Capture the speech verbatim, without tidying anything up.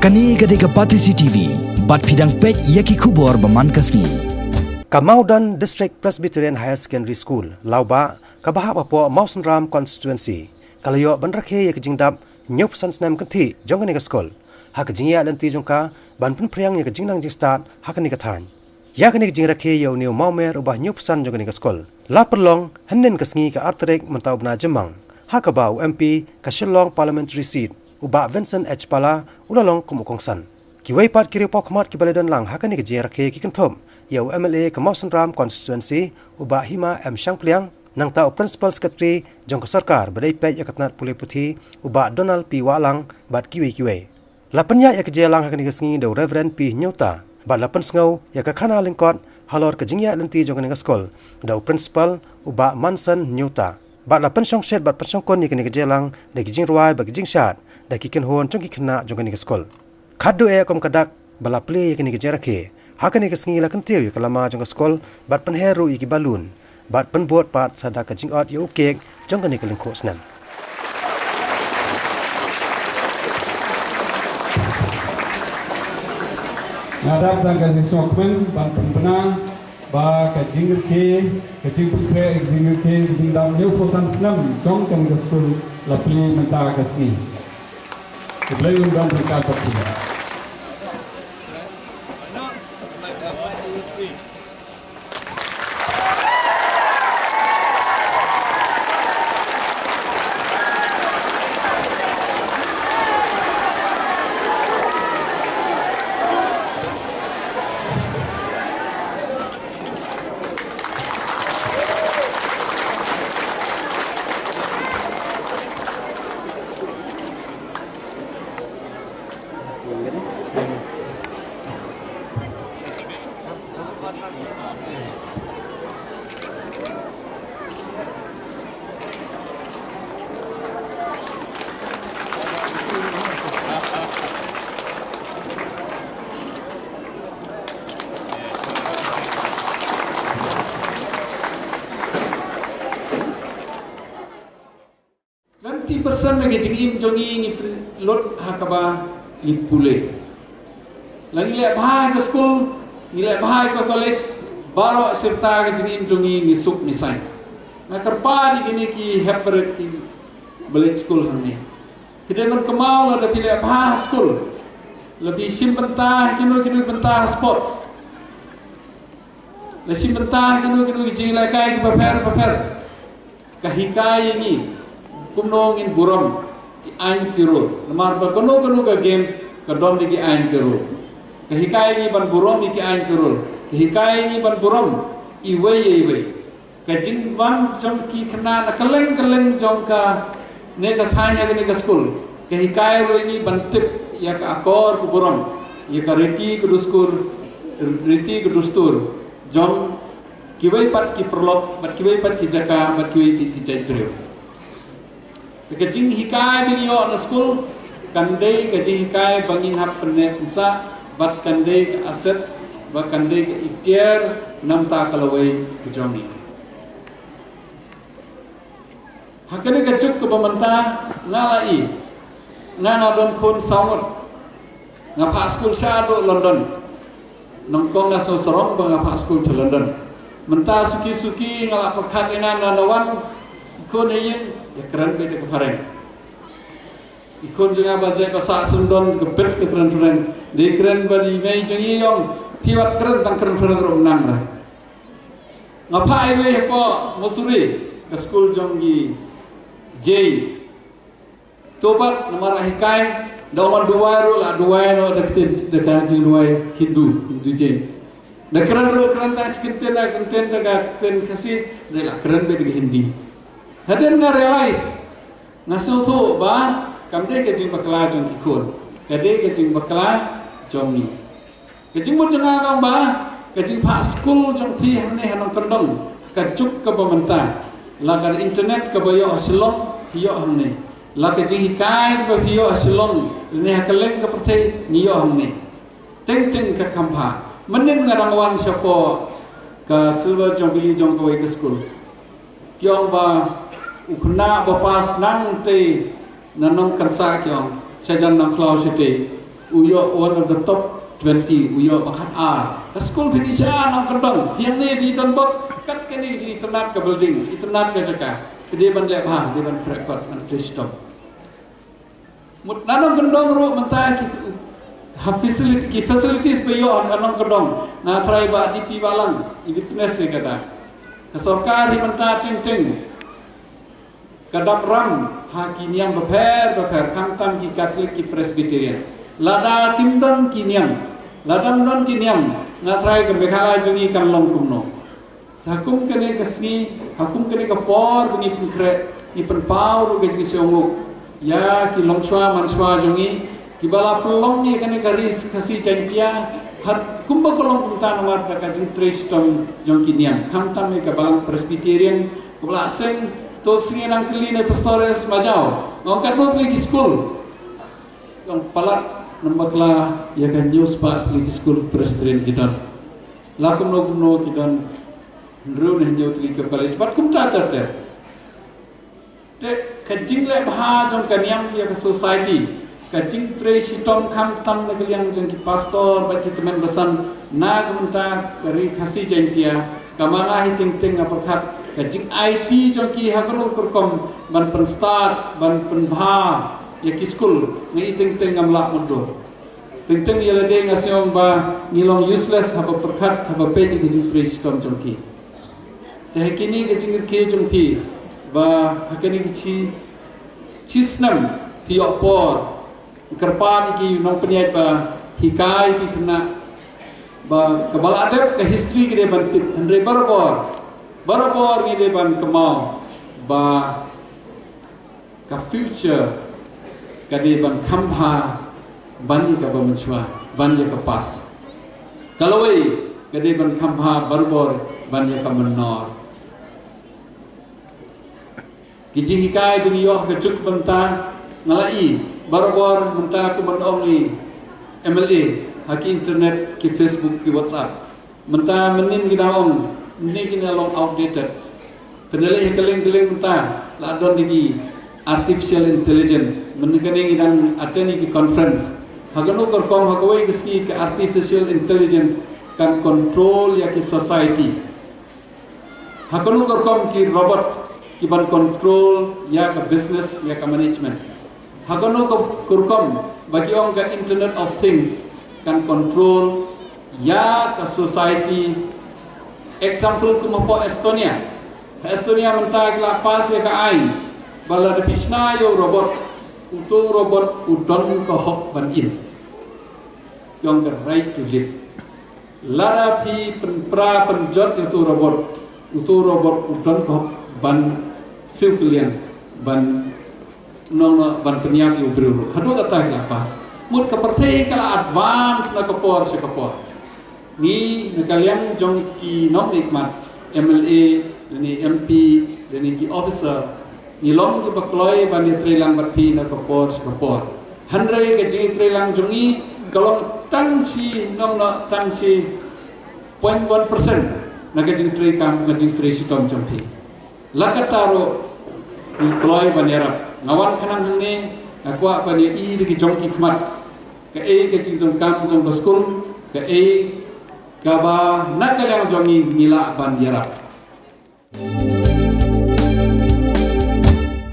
Kane ka dei ka Batesi T V, bad phi dang peit ïa ki khubor ba man ka sngi. Ka Mawdan District Presbyterian Higher Secondary School, Lawbah, kaba hap hapoh Mawsynram Constituency, ka la ïoh ban rakhe ïa ka jingdap hynñiewphew san snem kynthih jong kane ka skul, ha ka jingïaid lynti jong ka ban pynphriang ïa ka jingnang jingstad ha kane ka thaiñ. Ïa kane ka jingrakhe ïa une u mawmer uba hynñiewphew san jong kane ka skul la pynlong hynnin ka sngi, ka ar tarik mynta u bnai Jymmang, ha kaba u M P ka Shillong Parliamentary Seat, u Bah Vincent H Pala, u la long kum u kongsan. Kiwei pat ki riewpawkhmat kiba la don lang ha kane ka jingrakhe ki kynthup ïa u M L A ka Mawsynram Constituency, u Bah Hima M Shangpliang, nangta u Principal Secretary jong ka sorkar ba dei peit ïa ka tnat pule puthi, u Bah Donald P Wahlang, bad kiwei kiwei. La pynïaid ïa ka jingïalang ha kane ka sngi da u Reverend P Hynñiewta, bad la pynsngew ïa ka khana lyngkot halor ka jingïaid lynti jong kane ka skul da u Principal, u Bah Manson Hynñiewta, bad la pynshongshit bad pynshongkun ïa kane ka jingïalang da ki jingrwai bad ki jingshad da ki kynhun jong ki khynnah jong kane ka skul. Khadduh eh kum ka dak ba la plie ïa kane ka jingrakhe, ha kane ka sngi la kyntiew ïa ka lama jong ka skul bad pynher ruh ïa ki balloon, bad pynbud pat sa da ka jingot ïa u cake jong kane ka lyngkhuh snem. Nga dap tang ka jingsngewkmen ban pynbna ba ka jingrakhe, ka jingpynkhreh, ka jingrakhe, ka jingdap hynñiewphew san snem jong kane ka skul la plie mynta ka sngi. Khublei ïa u don ryngkat bad phi. Twenty percent na ka jingim jong ngi ngi pynlut ha kaba ngi pule. La ngi leh bha ha ka skul, ngi leh bha ha ka college, baroh sirta ka jingim jong ngi ngi suk ngi saiñ. Nga kyrpad ïa kine ki hep barit kiba leit skul hangne. Ki dei ban kynmaw lada phi leh bha ha skul, la phi shim bynta ha kino kino bynta ha sports, la shim bynta ha kino kino ki jingïalehkai kiba pher bapher. Ka hikai ïa ngi kumno ngin burom ki aiñ ki rule. Namar ba kano kano ka games ka don da ki aiñ ki rule. Ka hikai ïa ngi ban burom ïa ki aiñ ki rule. Ka hikai ïa ngi ban burom iwei ïa iwei. Ka jingwan jong ki khynnah na kylleng kylleng jong kane ka thaiñ ha kane ka skul ka hikai ruh ïa ngi ban tip ïa ka akor ka burom, ïa ka riti ka dustur, riti ka dustur jong kiwei pat ki paralok, bad kiwei pat ki jaka, bad kiwei pat ki jaitbynriew. Te ka jinghikai ba ngi ïoh na skul kan dei ka jinghikai ba ngin hap pynneh pynsah, bad kan dei ka asset, bad kan dei ka iktiar namar ka lawei ka jong ngi. Ha kane ka juk kaba mynta nga la i, nga nga don khun saw ngut. Nga phah skul shaduh London. Nyngkong nga sngewsarong ba nga phah skul sha London. Mynta suki suki nga la pyrkhat ïa nga, nga wan khun ha ïing, ïa kren beit da ka phareng. I khun jong nga ba jait ba sah sha London ka bit ka kren phareng. Dei kren bad i mei jong i, ong, phi wat kren tang kren phareng ruh nang ra. Nga phah iwei hapoh Mussoorie, ka skul jong i Jay. To pat namar la hikai, da wan duwai ruh la duwai noh da ktien, da ka jingduwai Hindu, Hindu Jain. Da kren ruh kren tang shi kyntien, da kyntien da ka ktien Khasi, da la kren beit da ka Hindi. Hadien nga realize, nga sngewthuh ba kam dei ka jingbakla jong ki khun, ka dei ka jingbakla jong ngi. Ka jingmut jong nga ka ong ba ka jingphah skul jong phi hangne ha Nongkyndong, ka juk kaba mynta, la ka internet kaba ïoh ha Shillong phi ïoh hangne, la ka jinghikai kaba phi ïoh ha Shillong lane ha kylleng ka pyrthei ngi ïoh hangne. Teng teng ka kham bha. Mynnin nga dang wan shapoh ka Silver Jubilee jong kawei ka skul, ki ong ba u khynnah ba pass nangtei na Nongkynsah, ki ong, shajan Nongkhlaw shatei. U ïoh one of the top twenty, u ïoh ba khat ar. Ka skul phi ïa nongkyndong, phi ïa ne phi don bok, kat kane ka jingitynnad ka building, itynnad ka jaka. Ka dei ban leh bha, dei ban khreh kot, ban trei shitom. Mut na nongkyndong ruh mynta ki ha facility, ki facilities ba ïoh na nongkyndong. Nga trai ba D P ba lang, i witness ïa kata. Ka sorkar hi mynta teng teng ka dap ram ha ki niam bapher bapher, khamtam ki Catholic, ki Presbyterian. Lada kim don ki niam, lada kim don ki niam, nga trai ka Meghalaya jong ngi kan long kumno? Ha kum kane ka sngi, ha kum kane ka por ba ngi pynkhreh, ngi pynpaw ruh ka jingsngewnguh ïa ki longshuwa manshuwa jong ngi, kiba la pynlong ïa kane ka Ri Khasi Jaiñtia, ha kumba ka long kumta namar da ka jingtrei shitom jong ki niam. Khamtam ïa ka Balang Presbyterian, kaba la seng, to sngi nang kylli na i Pastor S Majaw. Nga ong katno tylli ki skul? Ka ong palat namar ba la ïa ka hynñiew spah tylli ki skul Presbyterian ki don. La kumno kumno ki don hynriew ne hynñiew tylli ki college bad kumta ter ter. Te ka jingleh bha jong ka niam ïa ka society, ka jingtrei shitom khamtam na ka liang jong ki pastor bad ki tymmen basan na ka bynta ka Ri Khasi Jaiñtia, kaba nga hi teng teng nga pyrkhat ka jingaiti jong ki ha kano ka rukom ban pynstad, ban pynbha ïa ki skul, nga i teng teng ngam lah mutdur. Teng teng ïa lade nga sngew ba ngi long useless haba pyrkhat, haba peit ïa ka jingtrei shitom jong ki. Te ha kine ki jingkyrkhu jong phi ba ha kine ki shi, shi snem phi ïoh por kyrpad ïa ki nongpynïaid ba hikai ki khynnah ba kaba la dep ka history ka dei ban tip, hynrei barabor, barabor ngi dei ban kynmaw ba ka future ka dei ban kham bha ban ïa kaba mynshuwa, ban ïa ka past. Ka lawei ka dei ban kham bha barabor ban ïa ka mynnor. Ki jinghikai ba ngi ïoh ka juk mynta, nga la i barabor mynta kum ban ong i M L A ha ki internet, ki Facebook, ki WhatsApp. Mynta mynnin ki dang ong, mynnin ki na long outdated. Pynleit ha kylleng kylleng mynta la don da ki artificial intelligence. Mynnin kane ngi dang attend ïa ki conference. Ha kano ka rukom, ha kawei ka sngi ka artificial intelligence kan control ïa ki society. Ha kano ka rukom ki robot ki ban control ïa ka business, ïa ka management. Ha kano ka rukom ba ki ong ka Internet of Things kan control ïa ka society. Example kum hapoh Estonia. Ha Estonia mynta ki la pass ïa ka aiñ ba lada phi shna ïa u robot, uto u robot u don ka hok ban im. Ki ong ka right to live. Lada phi pynpra pynjot ïa uto u robot, uto u robot u don ka hok ban siew kylliang, ban nong, ban pynïap ïa u briew ruh. Haduh katta ki la pass. Mut ka pyrthei ka la advance na ka por sha ka por. Ngi na ka liang jong ki nongmihkhmat, M L A lane M P lane ki officer, ngi long kiba kloi ban ïatreilang bad phi na ka por sha ka por. Hynrei ka jingïatreilang jong ngi ka long tang shi nong, tang shi point one percent na ka jingtrei kam, ka jingtrei shitom jong phi. La katta ruh ngi kloi ban ïarap. Nga wan khnang hangne, nga kwah ban ïa i da ki jong ki khmat kaei ka jingdonkam jong ka skul, kaei kaba na ka liang jong ngi ngi lah ban ïarap.